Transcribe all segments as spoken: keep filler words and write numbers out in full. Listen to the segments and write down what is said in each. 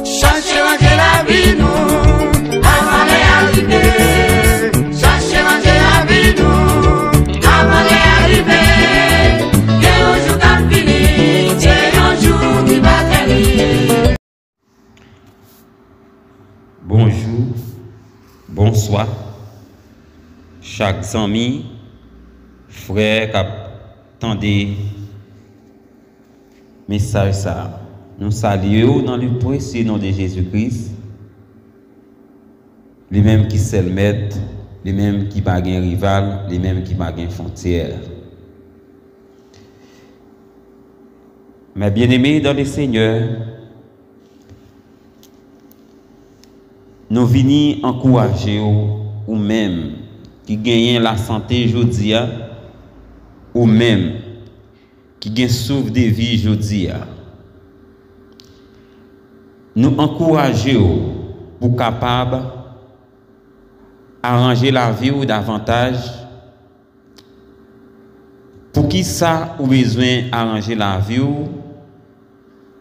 Chache ranje lavi nou, avan lè a rive. Chache ranje lavi nou, avan lè a rive. Gen yon jou k ap vini, se yon jou ki pa tèri. Bonjou, bonswa, chak zanmi, frè k ap tande mesaj sa a. Nou salye w nan le presye non de Jezi Kris, li menm ki sèl Mèt, li menm ki pa gen rival, li menm ki pa gen fwontyè. Mes bien-aimés dans le Seigneur, nou vini ankouraje w, ou menm ki genyen lasante jodi a, ou menm ki gen souf de vi jodi a. Nou ankouraje w pou w kapab aranje lavi w davantaj. Poukisa ou bezwen aranje lavi w?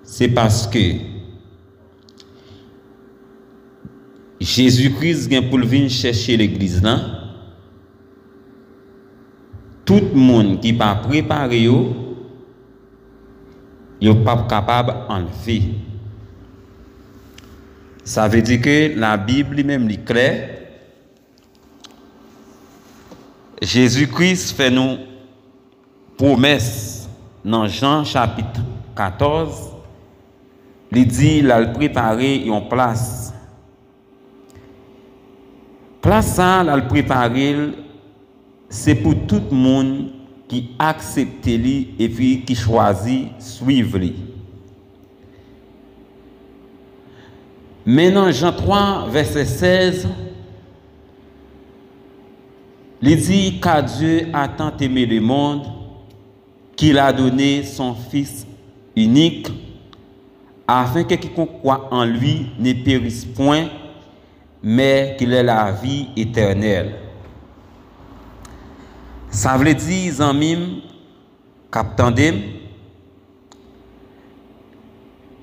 Se paske Jezi Kris gen pou l vin chèche legliz lan. Tout moun ki pa prepare yo, yo p ap kapab antre. Sa vle di ke Labib li menm li klè. Jezi Kris fè nou pwomès nan Jan chapit katòz, li di l al prepare yon plas. Plas sa a l al prepare l, se pou tout moun ki aksepte li epi ki chwazi swiv li. Men nan Jan twa, vèsè sèz, li di, Car Dieu a tant aimé le monde qu'il a donné son Fils unique, afin que quiconque croit en lui ne périsse point, mais qu'il ait la vie éternelle. Sa vle di, zanmi m k ap tande m,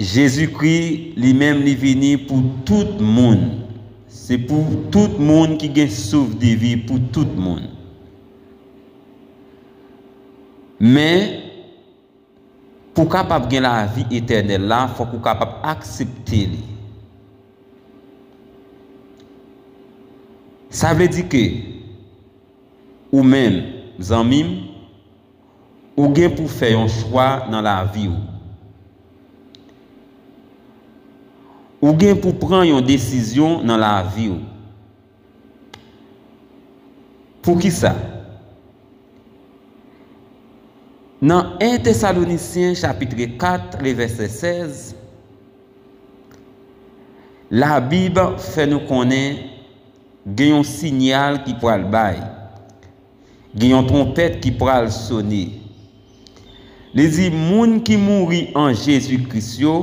Jezikri li menm li vini pou tout moun. Se pou tout moun ki gen souf de vi pou tout moun. Men, pou w kapab gen lavi etènèl la, fòk ou kapab aksepte li. Sa vle di ke ou menm, zanmi m, ou gen pou fè yon chwa nan lavi w. Ou gen pou pran yon desizyon nan lavi w. Poukisa? Nan en Tesalonisyen chapit kat, le vèsè sèz, Labib fè nou konnen gen yon siyal ki pral bay. Gen yon twonpèt ki pral sone. Li di, moun ki mouri an Jezi Kris yo,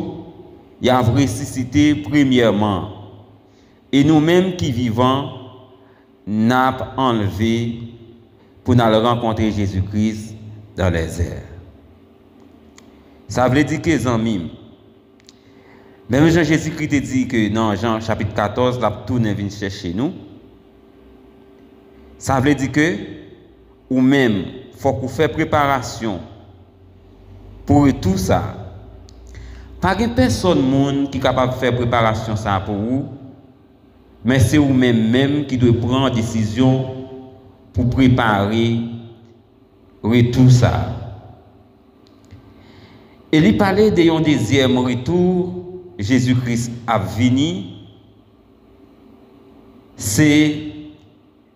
y ap resisite premyèman. E nou menm ki vivan, n ap anlve pou n al rankontre Jezi Kris dans les airs. Sa vle di ke, zanmi m, menm jan Jezikri te di ke nan Jan chapit katòz, l ap tounen vin chèche nou, sa vle di ke ou menm, fòk ou fè preparasyon pou retou sa a. Pa gen pèsòn moun ki kapab fè preparasyon sa a pou ou, men se ou menm menm ki dwe pran desizyon pou prepare retou sa a. E li pale de yon dezyèm retou, Jezi Kris ap vini, se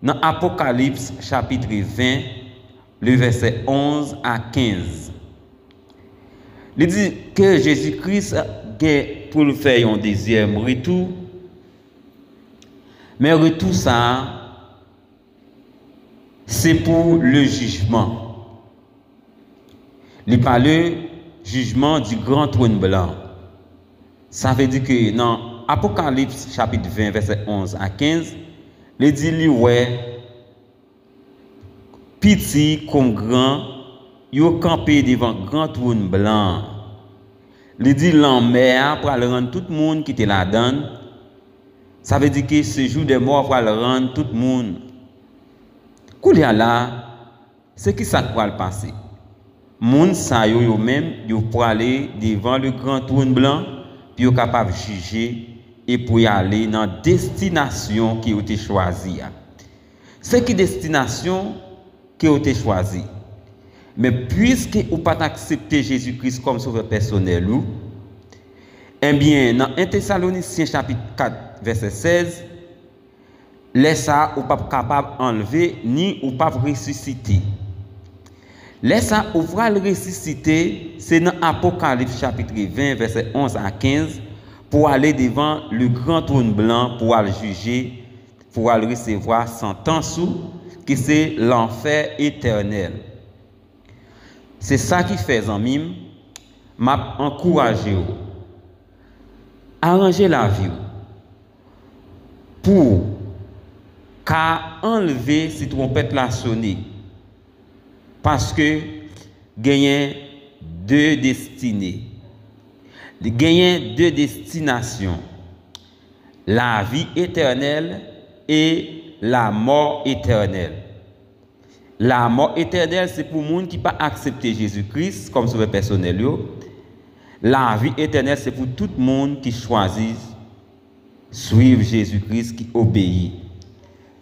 nan Apokalips chapit ven, le vèsè onz a kenz. Li di ke Jezi Kris gen pou l fè yon dezyèm retou, men retou sa a, se pou le jijman. Li pale jijman du grand trône blanc. Sa vle di ke nan Apokalips chapit ven, vèsè onz a kenz, li di li wè, piti kòm gran, yo kanpe devan gran twòn blan an. Li di lanmè a pral rann tout moun ki te ladan l. Sa vle di ke sejou dè mò pral rann tout moun. Koulye a la, se ki sa k pral pase? Moun sa yo, yo menm, yo prale devan le gran twòn blan pou yo kapab jije e pou y ale nan destinasyon ke yo te chwazi a. Se ki destinasyon ke w te chwazi? Men piske ou pa t aksepte Jezi Kris kòm Sovè pèsonèl ou, ebyen, nan en Tesalonisyen chapit kat, vèsè sèz, lè sa a, ou p ap kapab anlve, ni ou p ap resisite. Lè sa a, ou pral resisite, se nan Apokalips chapit ven, vèsè onz a kenz, pou ale devan le gran twòn blan, pou al jije, pou al resevwa santans ou, ki se lanfè etènèl. Se sa ki fè, zanmi m, m ap ankouraje w. Aranje lavi w pou w ka anlve si twonpèt la sone. Paske genyen de destine. Genyen de destinasyon. Lavi etènèl e lamò etènèl. Lamò etènèl se pou moun ki pa aksepte Jezi Kris kòm Sovè pèsonèl yo. Lavi etènèl se pou tout moun ki chwazi swiv Jezi Kris, ki obeyi.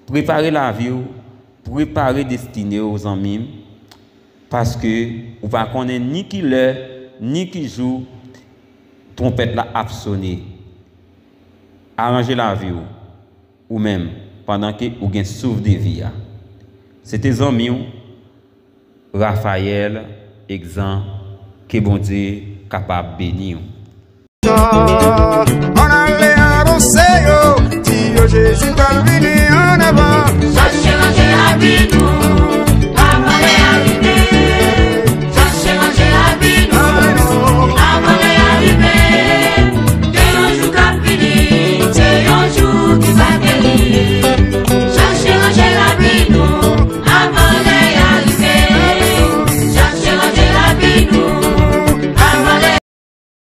Prepare lavi w, prepare destine w, zanmi m, paske ou pa konnen ni ki lè, ni ki jou twonpèt la ap sone. Aranje lavi w, ou menm, pandan ke ou gen souf de vi a. Se te zanmi w, Raphaël Exan, ke Bondye kapab beni w. Ann ale avanse yo, di yo Jezi pral vini ann avan. Chache ranje lavi nou.